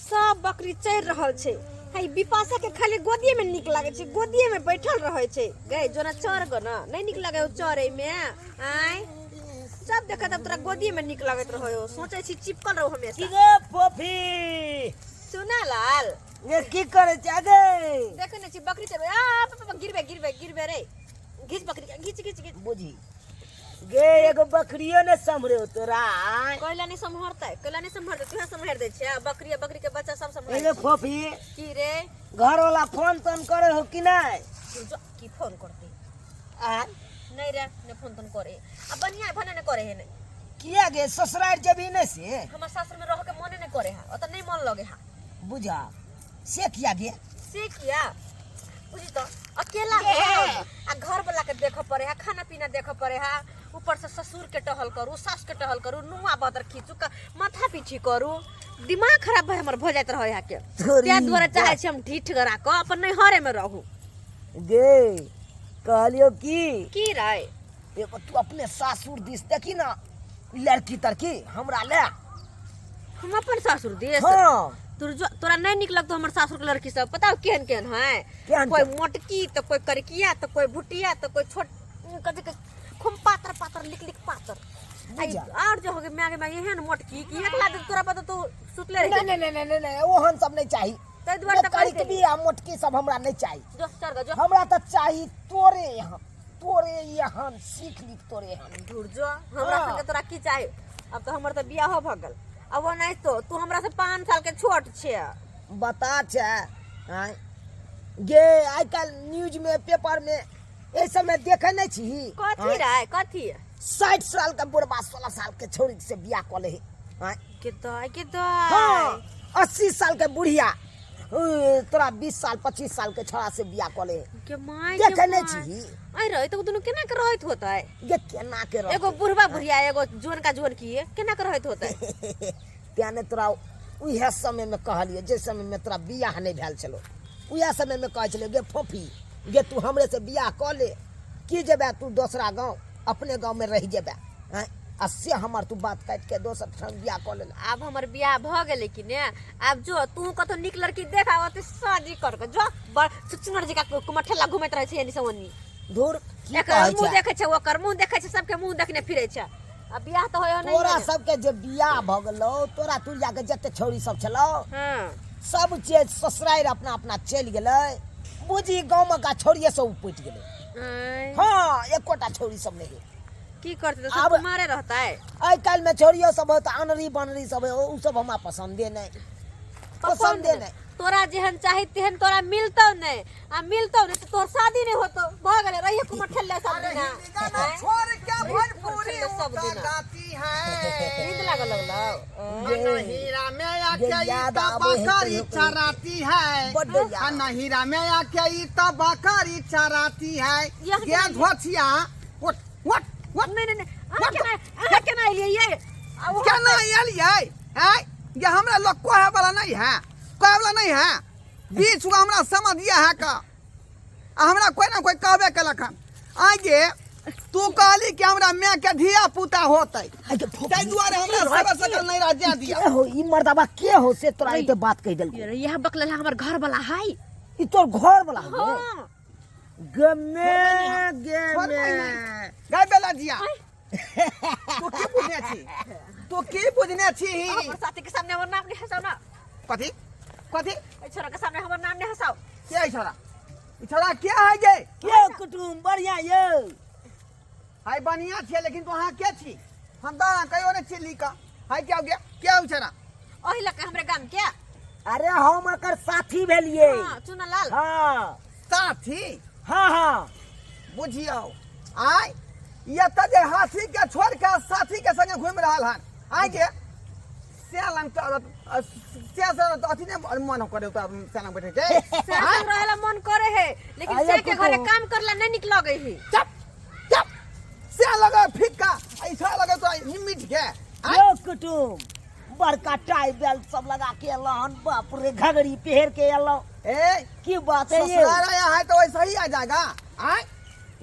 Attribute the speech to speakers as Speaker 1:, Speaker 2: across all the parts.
Speaker 1: सब बकरी चढ़ि रहल छै। है बिपाशा के खाली गोदिए में नीक लागे छै, गोदिए में बैठल रहे छै। गई जोना चढ़ गो ना, नहीं नीक लागे हो चढ़े में। आय सब देखत अब तोरा गोदिए में नीक लागत रहे हो, सोचे छी चिपकल रहो हमेशा।
Speaker 2: की गे फोफी?
Speaker 1: सुना लाल।
Speaker 2: ये की करे छै गे?
Speaker 1: देखे नै छी बकरी चरबै। आ प, प, गिरबे गिरबे गिरबे रे, घिच बकरी के, घिच घिच घिच।
Speaker 2: बुझी गे एगो बकरियो ने सम्हरे तोरा।
Speaker 1: कैला नहीं सम्हरतै, कैला नहीं सम्हरतै, तूहे सम्हर दै छै। बकरी आ बकरी के बच्चा सब सम्हरै
Speaker 2: एगे
Speaker 1: छै।
Speaker 2: फोफी।
Speaker 1: की रे?
Speaker 2: घर वाला फोन तोन करे हो कि नहीं?
Speaker 1: तू जो की फोन करते?
Speaker 2: आ
Speaker 1: नहीं रे, ने फोन तोन करे। आ बढ़िया भने ने करे है ने।
Speaker 2: किया गे ससुराल जबी ने से?
Speaker 1: हमर सासुर में रह के मने ने करे है, ओत नहीं मन लगे है।
Speaker 2: बुझा से किया गे?
Speaker 1: से किया बुझी तो अकेला है आ घर वाला के देखे पड़े है, खाना पीना देखे पड़े है, ऊपर से ससुर के टहल करू, सास के टहल करू, नुआ बदर खींचू, माथा पीछी करू, दिमाग खराब भए हमर भऽ जाइत रहै है के।
Speaker 2: तोरी
Speaker 1: ताहि दुआरे चाहै छी हम ढीठ गरा कऽ अपन नैहरे में रहू।
Speaker 2: गे कहलियो की?
Speaker 1: की रे?
Speaker 2: एगो तू अपने सासुर दिस देखी ना लड़की तड़की हमरा ले।
Speaker 1: हम अपन सासुर दिस?
Speaker 2: हाँ।
Speaker 1: तोर जो तोरा नहीं निक लगतो हमर सासुर के लड़की सब, पता हो केहन केहन है?
Speaker 2: केहन
Speaker 1: कोई
Speaker 2: केहन?
Speaker 1: मोटकी तो कोई करकिया तो कोई भुटिया तो कोई छोट कथी के खूब पातर पातर लिक लिक पातर।
Speaker 2: बुझा।
Speaker 1: और जो हो गए मागे मागे एहन मोटकी कि एक लाख तोरा पता तू सुतले रह।
Speaker 2: नहीं नहीं नहीं नहीं नहीं ओहन सब नहीं चाही।
Speaker 1: ताहि दुआरे तऽ
Speaker 2: करी
Speaker 1: कहै
Speaker 2: के भी आ मोटकी सब हमरा नहीं चाही।
Speaker 1: जो चढ़ ग जो।
Speaker 2: हमरा तऽ चाही तोरे यहाँ, तोरे यहाँ सीख ली तोरे यहाँ।
Speaker 1: दूर जो हमरा
Speaker 2: हाँ।
Speaker 1: संगे तोरा की चाही? अब तो हमर तऽ बियाहो भऽ गेल। अब ओ नहीं तो तू हमरा से 5 साल के छोट छे।
Speaker 2: बता छे आँय गे आइ काल्हि न्यूज में पेपर में एहि सब में देखे नहीं छी।
Speaker 1: कथी रे कथी?
Speaker 2: 60 साल के बुढ़बा 16 साल के छोरी से बियाह कऽ ले आँय।
Speaker 1: के दाय के
Speaker 2: हाँ,
Speaker 1: दाय।
Speaker 2: 80 साल के बुढ़िया तोरा 20 साल 25 साल के छोड़ा से बियाह कऽ ले।
Speaker 1: के my
Speaker 2: देखे
Speaker 1: के
Speaker 2: नहीं
Speaker 1: my.
Speaker 2: छी।
Speaker 1: आइ रे तो दुनू केना के रहत होतै?
Speaker 2: गे केना के रहतै?
Speaker 1: एगो बुढ़बा बुढ़िया एगो जोन का जोन की केना के रहत होतै?
Speaker 2: तें ने तोरा उएह समय में कहलियै जे समय में तोरा बियाह नहीं भेल छलो, उएह समय में कहै छलियै गे फोफी गे तू हमरे से बियाह कऽ ले, की जेबे तू दोसरा गाँव, अपने गाँव में रहि जेबे आँय, आ से हमर तू बात काटि के दोसर ठाम बियाह कऽ लेले।
Speaker 1: आब हमर बियाह भऽ गेलै कि ने, आब जो तू कतौ नीक लड़की देख आ ओतै शादी कर के जो। बड़ छुछुनर जकाँ कुमठेला घुमैत रहै छै एनी से ओनी।
Speaker 2: धुर की
Speaker 1: एकर
Speaker 2: कहै
Speaker 1: मुँह
Speaker 2: छै?
Speaker 1: देखै छै, ओकर मुँह देखै छै, सबके मुँह देखने फिरै छै। आ बियाह तऽ होय नहि।
Speaker 2: तोरा सबके जे बियाह भऽ गेलौ, तोरा तुरिया के जते छौरी सब छलौ
Speaker 1: हाँ।
Speaker 2: सब जे ससुरारि अपना अपना चलि गेलै, बुझी गाँव में का छौड़िए सब उपटि गेलै।
Speaker 1: आँय।
Speaker 2: हाँ एकोटा छौरी सब नहीं।
Speaker 1: की करतै तऽ सब
Speaker 2: आब
Speaker 1: कुमारे रहतै।
Speaker 2: आइ काल्हि में छौड़ियो सब होत अनरी बनरी सब है, उ सब हमरा पसंदे नहीं, पसंदे नहीं।
Speaker 1: तोरा जेहन चाही तेहन तोरा मिलतौ नहीं, आ मिलतौ नहीं तो तोहर शादी नहीं होतौ। भऽ गेलै रहिए कुमार ठेले सब
Speaker 3: अरे
Speaker 1: दिना।
Speaker 3: हिंदी गाना
Speaker 1: आँय?
Speaker 3: छोड़ के
Speaker 1: रहिए
Speaker 3: भोजपुरी
Speaker 1: कुमार ठेले सब
Speaker 3: उनका
Speaker 1: दिना।
Speaker 3: गाती है।
Speaker 1: नींद लागल लगलौ।
Speaker 2: ये
Speaker 3: हीरा में आके
Speaker 2: ये
Speaker 3: ई
Speaker 2: याद
Speaker 3: तो
Speaker 2: आबे है
Speaker 3: बकरी
Speaker 2: कहियो कहियो।
Speaker 3: चराती है।
Speaker 2: बड्ड याद।
Speaker 3: आ हीरा में आके ई तो बकरी चराती है।
Speaker 1: यह
Speaker 3: ये धोतिया, what, what, what?
Speaker 1: नहीं, नहीं, नहीं। अहाँ केना, अहाँ केना एलियै ये? आ वो
Speaker 3: केना एलियै? आँय? ये हमरा लोग कहे वाला नहीं है, कहे वाला नहीं है। 20 गो हमरा समझिया है का। आ हमरा कोई ना कोई कहबे केलक हन। आगे तू कहली कि हमरा माय के धिया पुता होतै,
Speaker 2: आगे फोफी।
Speaker 3: ताहि दुआरे हमरा सबर सकल नहीं रह जा दिया।
Speaker 2: के हो ई मर्दबा के हो से तोरा एते बात कहि देलको?
Speaker 1: ये यह बकलल हमर घर वाला है।
Speaker 2: ई तोर घर वाला है?
Speaker 1: हाँ।
Speaker 2: गमे
Speaker 3: छोड़
Speaker 2: गमे।
Speaker 3: नहीं। गाय बेला दिया। तू की बुझने छी? तू की बुझने छी?
Speaker 1: हमर साथी के सामने हमर नाम नहीं हंसाओ ना।
Speaker 3: कथी? कथी?
Speaker 1: ए छोरा के सामने हमर नाम नहीं हंसाओ।
Speaker 3: के है छोरा? ई छोरा के है गे?
Speaker 2: के कुटुम बढ़िया यो।
Speaker 3: हाय बढ़िया छे, लेकिन तू अहाँ के छी? हम तो कहियो नहीं चिल्ली का। हाय क्या हो गया? क्या हो छोरा?
Speaker 1: ओही लके हमरे गाम के।
Speaker 2: अरे हम एकर साथी भेलिए।
Speaker 1: हाँ, चुनालाल।
Speaker 2: हाँ।
Speaker 3: साथी?
Speaker 2: हाँ, हाँ।
Speaker 3: बुझियो आय ये तो जे हाथी के छोड़ के साथी के संगे घूम रहल हन। आय के से लंग तो से से तो अथी ने मन करे तो से लंग बैठे के।
Speaker 1: से संग रहेला मन करे है, लेकिन
Speaker 2: आया
Speaker 1: से के घरे
Speaker 2: कुटुम।
Speaker 1: काम करला नहीं निक लगे है।
Speaker 3: चुप चुप से लगे फिक्का ऐसा लगे तो मिट के। आय?
Speaker 2: यो कुटुम बड़का टाई बेल्ट सब लगा के एलहन, बाप रे घघरी पहिर के एलहु।
Speaker 3: ए
Speaker 2: की बात है ये?
Speaker 3: ससुराल आया है तो वैसा ही आ जाएगा। आय?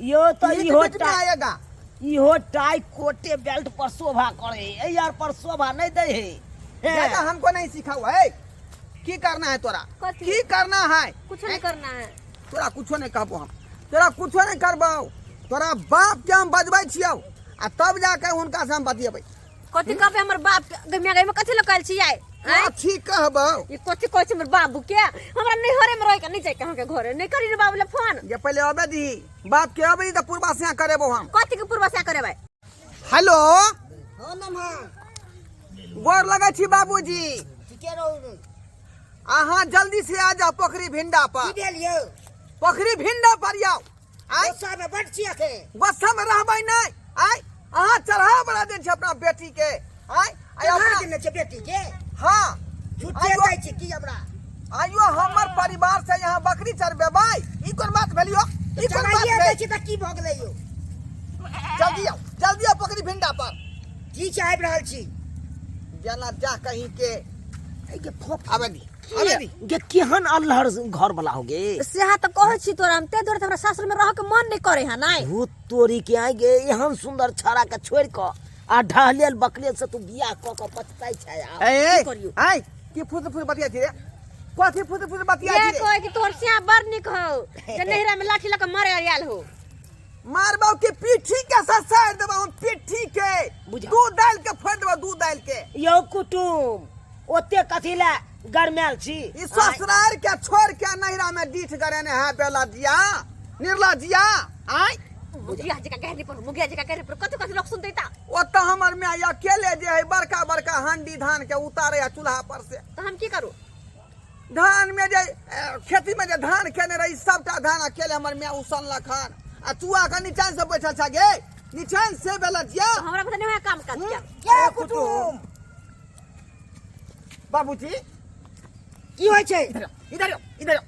Speaker 2: यो तो
Speaker 3: नीक
Speaker 2: इहो
Speaker 3: बीच में
Speaker 2: टाई
Speaker 3: आएगा।
Speaker 2: इहो टाई कोटे बेल्ट पर शोभा करे है, ए यार पर शोभा नहीं दे है।
Speaker 3: ज्यादा हमको नहीं सिखा हुआ है। की करना है तोरा?
Speaker 1: कथी?
Speaker 3: की करना है?
Speaker 1: कुछ नहीं करना है।
Speaker 3: तोरा कुछो नहीं कहबो हम, तोरा कुछो नहीं करबो। तोरा बाप के हम बजबै छियौ आ तब जाके हुनका से हम बतियेबै।
Speaker 1: कथी कहबै हमर बाप के? गमिया गई में कथी लकल छी आइ? आँय?
Speaker 3: कथी कहबौ?
Speaker 1: ई कथी कहै छै हमर बाबू के? हमरा नैहरे में रह के नहीं जाय के अहाँके घरे। नहीं करी रे बाबू ले फोन।
Speaker 3: जे पहिले अबे दीही, बाप के अबे दीही तऽ पूर्वा से करेबो हम।
Speaker 1: कथी के पूर्वा से करेबै?
Speaker 3: हेलो।
Speaker 2: हाँ नमः।
Speaker 3: गोर लगै छी बाबूजी।
Speaker 2: ठीके रहू।
Speaker 3: अहाँ जल्दी से आ जाओ पोखरी भिंडा पर।
Speaker 2: की भेल यौ?
Speaker 3: पोखरी भिंडा पर आउ। आइ
Speaker 2: गुस्सा में बड छी अखन।
Speaker 3: गुस्सा में रहबै नहि। आइ अहाँ चढ़ा बढ़ा देने छी अपना बेटी के। आइ आइ
Speaker 2: चढ़ा
Speaker 3: अपना
Speaker 2: देने छै बेटी के?
Speaker 3: हाँ।
Speaker 2: झूठे
Speaker 3: आइयो
Speaker 2: कहै छी की हमरा?
Speaker 3: आइयो हमर परिवार से यहाँ बकरी चरबेबै, ई कोन बात भेलियो? ई कोन बात
Speaker 2: चढ़ाइए
Speaker 3: भेल?
Speaker 2: दै छी तऽ की भऽ गेलै यौ?
Speaker 3: जल्दी आउ, जल्दी आउ पोखरी भिंडा पर।
Speaker 2: ठीक छै, आबि रहल छी।
Speaker 3: जेना जा कहीं के
Speaker 2: के फोफ
Speaker 3: आबे दी, आबे दी।
Speaker 2: गे केहन अल्हड़ घर वाला हो गे।
Speaker 1: सेहा तऽ कहै छी तोरा हम, ताहि दुआरे तऽ हमरा सासुर में रह के मन नहीं करे है। नहीं
Speaker 2: भूत तोरी के आइ गे, एहन सुंदर छाड़ा के छोड़ क आ ढहलेल बकलेल से तू बियाह क क पछताई छै आब।
Speaker 3: ए
Speaker 1: की करियौ?
Speaker 3: ए की फुस फुस बतिया छी रे? कथी फुस फुस बतिया
Speaker 1: ये
Speaker 3: छी रे?
Speaker 1: कहै कि तोहर सिया बड़ नीक हो जे नैहरा में लाठी लऽ के मारे आयल हो।
Speaker 3: मारबौ के पीठी के ससार देबौ हम, पीठी के।
Speaker 2: बुझा।
Speaker 3: दूध दालि के फोड़ि देबौ, दूध दालि के।
Speaker 2: यौ कुटुम, ओते कथी लए गरमायल छी?
Speaker 3: ई ससुरार के छोड़ के नैहरा में डीठ गरेने है बेला जिया, निर्ला जिया। आय
Speaker 1: मुगिया जका कहने पर, मुगिया जका कहने पर कथी कथी लोग सुनते ता।
Speaker 3: ओतऽ हमर माय अकेले जे है बड़का बड़का हांडी धान के उतारे है चूल्हा पर से।
Speaker 1: तऽ हम की करू?
Speaker 3: धान में जे खेती में जे धान खेने रही सबटा धान अकेले हमर माय उसनलक हन। आ चुआ के नीचाँ से बैठल छ गे, नीचाँ से बेला जिया।
Speaker 1: तऽ हमरा पता नहीं होय काम काज किया।
Speaker 2: के कुटुम?
Speaker 3: बाबूजी
Speaker 2: की होइ छै?
Speaker 3: इधर आओ, इधर आओ, इधर आओ।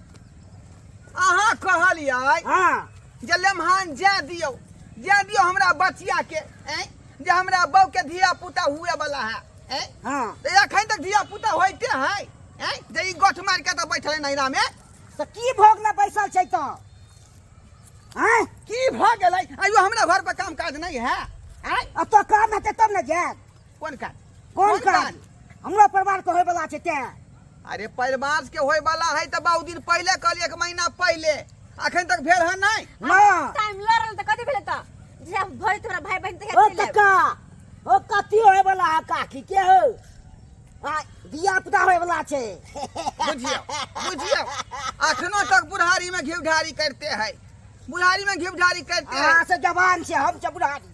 Speaker 3: अहाँ कहलियै
Speaker 2: हाँ।
Speaker 3: जे लेमहान जाय दियौ, जाय दियौ हमरा बचिया के, ऐं जे हमरा बहू के धिया पुता हुए वाला है, ऐं?
Speaker 2: हाँ।
Speaker 3: तऽ एखन तक धिया पुता होइते है, ऐं जे ई गोठ मारि के तऽ बैठल है नैहरा में।
Speaker 2: तऽ की भऽ गेलै बैसल छै तऽ? आँय?
Speaker 3: की भऽ गेलै? आइयो हमरा घर पर काम काज नहि है, आँय?
Speaker 2: एतऽ काम हेतै तब ने जायब।
Speaker 3: कोन काज?
Speaker 2: कोन काज? हमरो परिवार के होय वाला छै तें।
Speaker 3: अरे परिवार के होय वाला है तऽ बहुत दिन पहिले कहलियै, एक महीना पहिले, अखन तक भेल हन नहि।
Speaker 2: ना।
Speaker 1: टाइम लऽ रहल तऽ कथी भेलै तऽ? जे भरि तोरा भाई बहिन तऽ
Speaker 2: ओ
Speaker 1: हेतै।
Speaker 2: कक्का, ओ कथी होय वाला है काकी के हो? आ धिया पुता होय वाला छै।
Speaker 3: बुझियौ, बुझियौ, अखनो तक बुढ़ारी में घिउ ढारी करते है, बुढ़ारी में घिउ ढारी करते है।
Speaker 2: अहाँ से जवान छै, हम छै बुढ़ारी।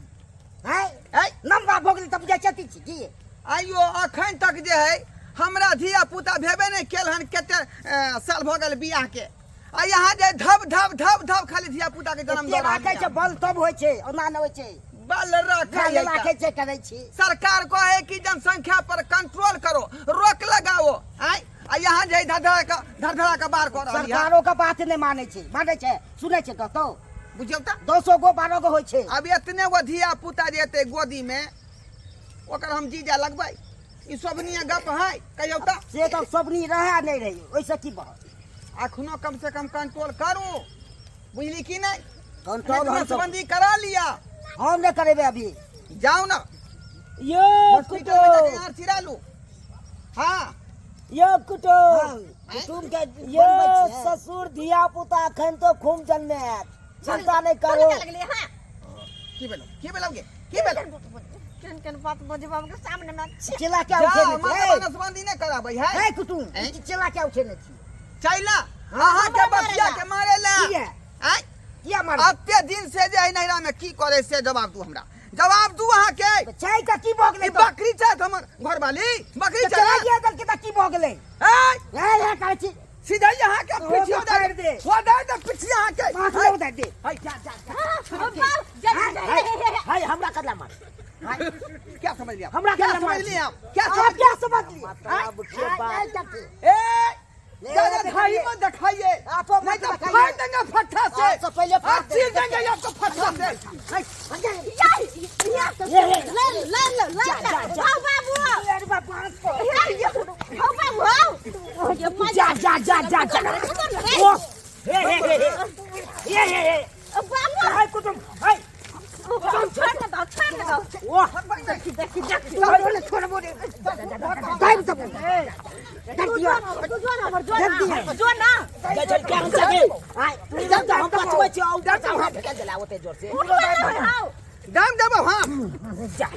Speaker 2: हैं?
Speaker 3: हैं?
Speaker 2: लम्बा भऽ गेलै तऽ बुझाइ छथि छी की?
Speaker 3: आइयो अखन तक जे है हमरा धिया पुता भेबे नहि केल हन, कते साल भऽ गेल बियाह के, आ यहाँ जे धब धब धब धब खाली धिया पुता के जन्म
Speaker 2: एते
Speaker 3: दऽ रहल
Speaker 2: राखै छै
Speaker 3: यऽ।
Speaker 2: बल तब होइ छै, ओना नहि होइ छै।
Speaker 3: बल रखै
Speaker 2: बल
Speaker 3: है
Speaker 2: राखै
Speaker 3: तऽ।
Speaker 2: छै, करै छी।
Speaker 3: सरकार कहे कि जनसंख्या पर कंट्रोल करो, रोक लगाओ, आँय? आ यहाँ जे धर धरा के, धर धरा के बाहर कऽ रहल यऽ।
Speaker 2: सरकारो के बात नहि मानै छै, मानै छै, सुनै छै कतौ?
Speaker 3: बुझियौ तऽ।
Speaker 2: 10 गो 12 गो होइ छै।
Speaker 3: अब एतने गो धिया पुता जे एतै गोदी में, ओकर हम जीजा लगबै, ई शोभनीय गप है? कहियौ तऽ।
Speaker 2: से तऽ शोभनीय रहै नहि रहै, ओहिसँ की बहत?
Speaker 3: अखनो कम से कम कंट्रोल करू, बुझली की नहि?
Speaker 2: कंट्रोल हम सब
Speaker 3: नसबंदी करा लिया।
Speaker 2: हम नहि करेबै अभी।
Speaker 3: जाउ ना
Speaker 2: यो
Speaker 3: हॉस्पिटल में जाके आर चिरा लू। हाँ।
Speaker 2: यो कुटो। कुटुम के यो ससुर धिया पुता अखन तो खूब जन्मे आयत, चिंता नहीं करो।
Speaker 1: हाँ।
Speaker 3: की भेलो? की भेलो गे? की भेलो?
Speaker 1: केहन केहन बात बजबा के सामने में
Speaker 2: चिल्ला के
Speaker 3: जा,
Speaker 2: उठे नहीं
Speaker 3: माता नसबंदी नहीं कराबै है।
Speaker 2: ए कुटुम, चिल्ला के उठे नहीं छी।
Speaker 3: चैला अहाँ के बचिया के मारे ला।
Speaker 2: किया?
Speaker 3: आँय?
Speaker 2: किया मारे?
Speaker 3: अते दिन से जे नैहरा में की करे से जवाब दू हमरा, जवाब दू अहाँ के।
Speaker 2: छै तऽ की भऽ गेलै?
Speaker 3: ई बकरी छथि हमर घरवाली, बकरी
Speaker 2: तऽ
Speaker 3: छथि।
Speaker 2: चलाइए देलकै तऽ की भऽ गेलै?
Speaker 3: ए!
Speaker 2: ए, ए, कहै छी।
Speaker 3: सीधा यहाँ के
Speaker 2: ओ,
Speaker 3: पिछिया
Speaker 2: तऽ फाड़ि दे।
Speaker 3: हो दे दे पिछिया यहाँ के।
Speaker 2: माथ लग दे दे।
Speaker 3: हाय, जा, जा, जा।
Speaker 1: हाँ, बाप, जा, जा, जा,
Speaker 2: हाय, हाय, हमरा कदला मार।
Speaker 3: हाय, क्या समझ लिया?
Speaker 2: हमरा
Speaker 3: क्या
Speaker 2: कदला
Speaker 3: समझ
Speaker 2: मार।
Speaker 3: लिया आप? क्या
Speaker 2: आप
Speaker 3: समझ
Speaker 2: क्या समझ लिए?
Speaker 3: मतलब
Speaker 2: के
Speaker 3: बात।
Speaker 2: हाय, हाय,
Speaker 3: ए,
Speaker 2: ले,
Speaker 3: दादा
Speaker 2: ले,
Speaker 3: भाई
Speaker 2: ले।
Speaker 3: मत दिखाइए।
Speaker 2: आपको मत
Speaker 3: नहीं तो
Speaker 2: दिखाइए।
Speaker 3: फाड़ देंगे फट्टा से।
Speaker 2: आपसे पहले फाड़
Speaker 3: आप चीर
Speaker 2: देंगे।
Speaker 3: देंगे आपको फट्टा से।
Speaker 2: हाय, हाय,
Speaker 1: या, या,
Speaker 2: ये, ये।
Speaker 1: ले, ले, ले, ले,
Speaker 2: जा, जा, जा।
Speaker 1: आओ बाबू।
Speaker 2: अरे बाप, बाप, बाप।
Speaker 1: या, आओ बाबू, आओ। ये मजा।
Speaker 2: जा, जा, जा, जा, जा। ओ, हे, हे, हे, हे। हे, हे, हे।
Speaker 1: बाबू।
Speaker 2: हाय, कुटुम, हाय।
Speaker 1: छोड़ ना दो, छोड़ ना दो।
Speaker 2: ओह
Speaker 1: देखी देखी देखी।
Speaker 2: छोड़ो ने, छोड़बो ने दाबि देबो।
Speaker 1: तू जो ना, तू जो ना, हमर जो ना, जो ना।
Speaker 2: जा चल क्या हम सके आय जब तक हम बचबै छी औ डर हाथ निकाल देला ओते जोर से।
Speaker 1: उठ ना, आओ।
Speaker 3: दाम देबो हम।
Speaker 2: जा।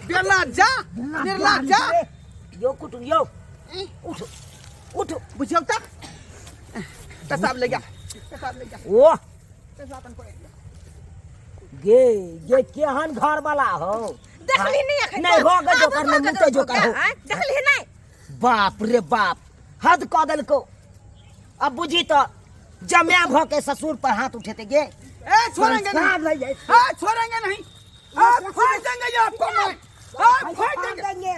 Speaker 3: बिरला जा, बिरला जा।
Speaker 2: यो कुटुम यो, उठ उठ।
Speaker 3: बुझियौ तऽ पेशाब ले जा, पेशाब ले जा।
Speaker 2: ओह
Speaker 3: पेशाब अपन करे।
Speaker 2: गे गे केहन घर वाला हो।
Speaker 1: देखली नहीं अखन?
Speaker 2: नहीं हो गे जोकर में मुते जोकर हो।
Speaker 1: देखली नहीं?
Speaker 2: बाप रे बाप, हद कऽ देलको। अब बुझी तो जम्या भ के ससुर पर हाथ उठेते गे।
Speaker 3: ए छोड़ेंगे नहीं।
Speaker 2: नहीं।
Speaker 3: हाँ छोड़ेंगे नहीं, आप फाड़ देंगे ये आपको मैं, आप फाड़ देंगे,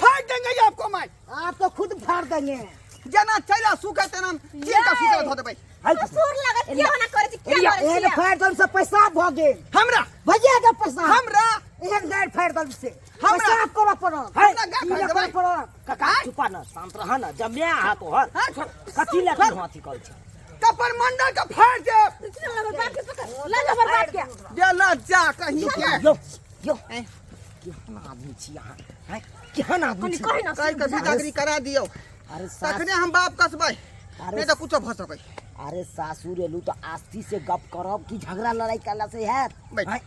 Speaker 3: फाड़ देंगे ये आपको मैं।
Speaker 4: आपको खुद फाड़ देंगे।
Speaker 3: जेना चैला सुखे तेना चीर के सुखे धो देबै।
Speaker 1: ससुर लगत के होना करे छी, के करे
Speaker 4: एहन
Speaker 1: छी?
Speaker 4: फाड़ दम से पेशाब भ गेल।
Speaker 3: हमरा
Speaker 4: भैया के पेशाब।
Speaker 3: हमरा
Speaker 4: एहन गाड़ फाड़ दम से
Speaker 3: हमरा।
Speaker 4: पेशाब करऽ पड़ल।
Speaker 3: हमरा गाड़ फाड़ देबै।
Speaker 4: करऽ पड़ल।
Speaker 2: काका चुपा न, शांत रह न, जम्या हाथ तोहर।
Speaker 3: हाँ छोड़।
Speaker 2: कथी लए तू हाथी करै छै?
Speaker 3: कपर मंडल के फाड़ दे।
Speaker 1: चल हमर बाप के पकड़ ले, हमर बाप के।
Speaker 3: देला जा कहीं के।
Speaker 2: यो यो, केहन आदमी छी अहाँ हैं? केहन आदमी
Speaker 1: कनी
Speaker 2: छी?
Speaker 1: कही ना।
Speaker 3: कहि के बिदागरी करा दियौ।
Speaker 2: अरे सास,
Speaker 3: तखने हम बाप कसबै,
Speaker 2: अरे
Speaker 3: नहीं तऽ कुछो भऽ सकै।
Speaker 2: अरे सासुर एलू तऽ आस्ती से गप करब कि झगड़ा लड़ाई केला से हैत?
Speaker 3: बैठ।
Speaker 2: हैं?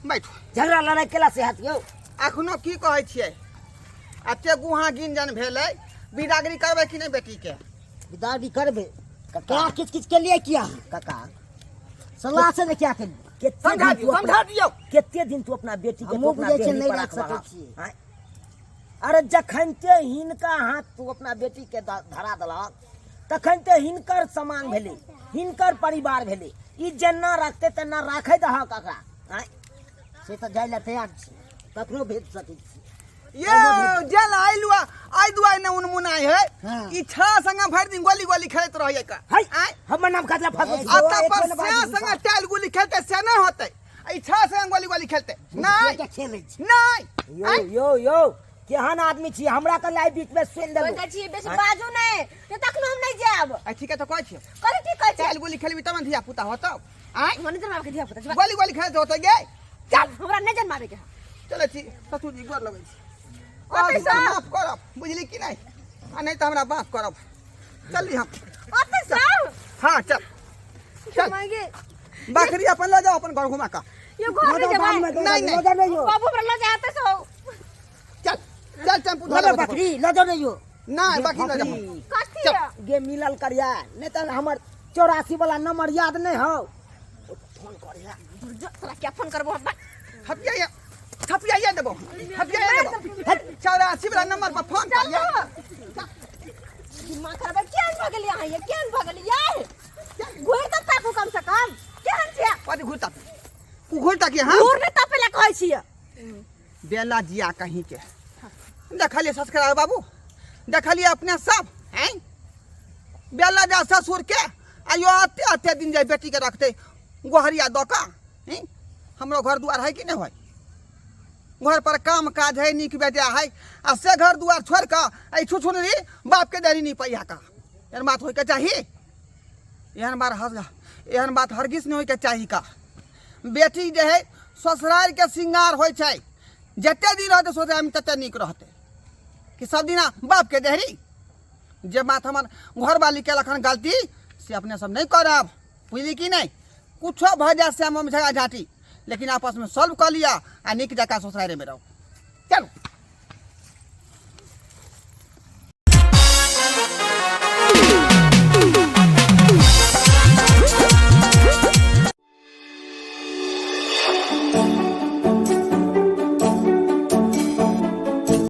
Speaker 3: बैठू।
Speaker 2: झगड़ा लड़ाई केला से हैत यौ?
Speaker 3: अखनो की कहै छियै, एते गुहा गिंजन भेलै, बिदागरी करबै कि नहि बेटीके?
Speaker 4: बिदागरी करबै।
Speaker 2: काका
Speaker 4: क्या किच किच के लिए किया?
Speaker 2: काका
Speaker 4: सलाह से ने क्या के लिए?
Speaker 2: कते
Speaker 3: समझा
Speaker 2: दिन
Speaker 3: दियौ,
Speaker 2: तू अपना
Speaker 3: समझा दियौ।
Speaker 2: कते दिन तू अपना बेटी के तू
Speaker 4: हमहूँ
Speaker 2: अपना
Speaker 4: बुझै छियै,
Speaker 2: देहरी
Speaker 4: नहि
Speaker 2: पर
Speaker 4: राखि
Speaker 2: राखबह?
Speaker 4: सकै छियै।
Speaker 2: आँय? अरे जखन ते हिनका हाथ तू अपना बेटी के धरा देलक तखन ते हिनकर सामान भेलै, हिनकर परिवार भेलै। ई जेना रखते तेना राखै दहक एकरा। आँय?
Speaker 4: से तऽ जाइ लए तैयार छी, ककरो भेज सकै छी।
Speaker 3: ये जेल आइलु आइ दुआइ ने उनमुनाइ है।
Speaker 4: हाँ।
Speaker 3: ई छा संगे भरि दिन गोली गोली खेलैत रहैया का।
Speaker 2: है
Speaker 3: आँय?
Speaker 2: हमर नाम कतला फसबै छी?
Speaker 3: आ तब पर
Speaker 4: एक
Speaker 3: से
Speaker 4: बात
Speaker 3: संगे टाइल गोली खेलते से नहि होतै, आ ई छा संगे गोली गोली खेलते नहि।
Speaker 4: के खेलै छी?
Speaker 3: नहि।
Speaker 2: यो
Speaker 3: आँय?
Speaker 2: यो यो, केहन आदमी छी, हमरा के लाई बीच में सुनि देलू।
Speaker 1: कहै छी बेसी बाजू नहीं, नहीं तखनो हम नहीं जायब।
Speaker 3: आ ठीक है तऽ कहै छियौ।
Speaker 1: कथी ठीक कहै छी?
Speaker 3: टाइल गोली खेलबी तब ने धिया पुता होतौ। आँय?
Speaker 1: हमरा नहीं जनमाबे के धिया पुता।
Speaker 3: गोली गोली खेलते होतै गे।
Speaker 1: चल, हमरा नहीं जनमाबे के।
Speaker 3: चलै छी ससुर जी, गोर लगै छी।
Speaker 1: ओतै सब।
Speaker 3: माफ करब, बुझली कि नहि? आ नहि तऽ हमरा माफ करब। चलली हम।
Speaker 1: ओतै सब।
Speaker 3: हाँ चल चल।
Speaker 1: मांगे।
Speaker 3: बकरी अपन लऽ जाओ अपन घर घुमा कऽ।
Speaker 1: यो घर नहीं
Speaker 4: बाद में
Speaker 1: जेबै।
Speaker 3: नहीं, नहीं।
Speaker 4: लऽ जाओ नहीं यो।
Speaker 1: बाबू हमरा लऽ जाते सो।
Speaker 3: चल चल टेम्पू
Speaker 4: लऽ
Speaker 3: धऽ
Speaker 4: जाओ बकरी, लऽ जाओ नहीं यो।
Speaker 3: नहि बकरी लऽ जाओ।
Speaker 1: कथी?
Speaker 3: चल।
Speaker 2: गे मिलल करिया नहीं तऽ हमर 84 वाला नंबर याद नहीं हो, फोन करिया।
Speaker 1: जो तोरा क्या फोन करबो हम?
Speaker 3: हपिया हपिया देबो, हपिया देबो। 84 वाला नंबर पर फोन करिया।
Speaker 1: दिमाग खराब है। केहन भऽ गेलियै अहाँ ये? केहन भऽ गेलियै? घुरि तऽ ताकू कम से कम, केहन छियै?
Speaker 3: कथी घुरता घुरता की? हाँ
Speaker 1: घूर नहि तापै लए कहै छियै।
Speaker 3: बेला जिया कहीं के देखलिए ससुराल बाबू, देखलिए अपने सब हैं बेला जा ससुर के आयो आते आते दिन जाय बेटी के रखते गोहरिया दऽ कऽ हैं। हमरो घर दुआर है कि नहीं है? घर पर काम काज है, नीक बेजा है, आ से घर दुआर छोड़ कऽ एहि छुछुनरी बाप के देरी नहीं पैया का। एहन बात होइके चाही? एहन बात हर एहन बात हरगिज नहीं होइके चाही का। बेटी जे है ससुराल के श्रृंगार होइ छै, जते दिन रहतै ससुराल में तते नीक रहतै कि सब दिना बाप के देहरी। जे बात हमर घरवाली केलक हन गलती से अपने सब नहीं करब, बुझली कि नहीं? कुछो भऽ जाए से हम झगड़ा झाँटी, लेकिन आपस में सॉल्व कऽ लिअ आ नीक जकाँ ससुराले में रहू। चलू।